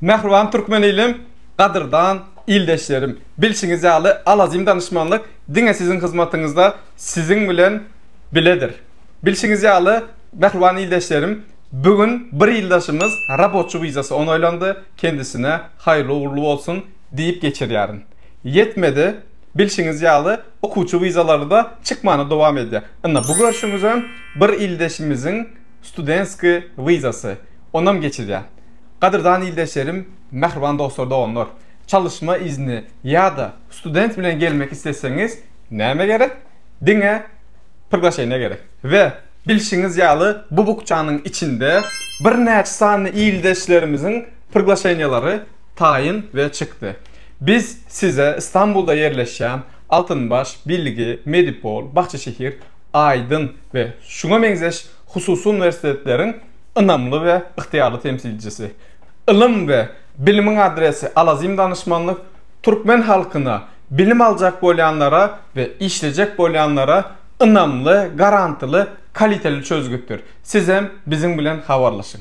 Mähriban türkmen ilim, gadyrdan ildeşlerim! Bilşiňiz ýaly, Alazim danyşmanlyk diňe siziň hyzmatyňyzda, siziň bilen biledir. Bilşiňiz ýaly, mähriban ildeşlerim, bu gün bir ildeşimiz raboçy wizasy onaýlandy, kendisine haýyrly ugurly bolsun diýip geçirýärin. Ýetmedi, bilşiňiz ýaly, okuwçy wizalary-da çykmany dowam edýär. Ynha, bu görşüňizem bir ildeşimiziň studentskiý wizasy. Onam geçirýär. Gadyrdan ildeşlerim, mähriban dostlar, doganlar! Çalyşma izni ýa-da student bilen gelmek isleseňiz näme gerek? Diňe priglaşeniýe gerek. We bilşiňiz ýaly bu bukjanyň içinde birnäçe sanly ildeşlerimiziň priglaşeniýalary taýyn we çykdy. Biz size Istanbulda ýerleşýän Altynbaş, Bilgi, Medipol, Bahçeşehir, Aýdyn we şuňa meňzeş hususy uniwersitetleriň ynamly we ygtyýarly temsilcisi. Ylym we bilimiň adresi Alazim danyşmanlyk türkmen halkyna, bilim aljak bolýanlara we işlejek bolýanlara ynamly, garantyly, kaliteli çözgütdir. Sizem biziň bilen habarlaşyň.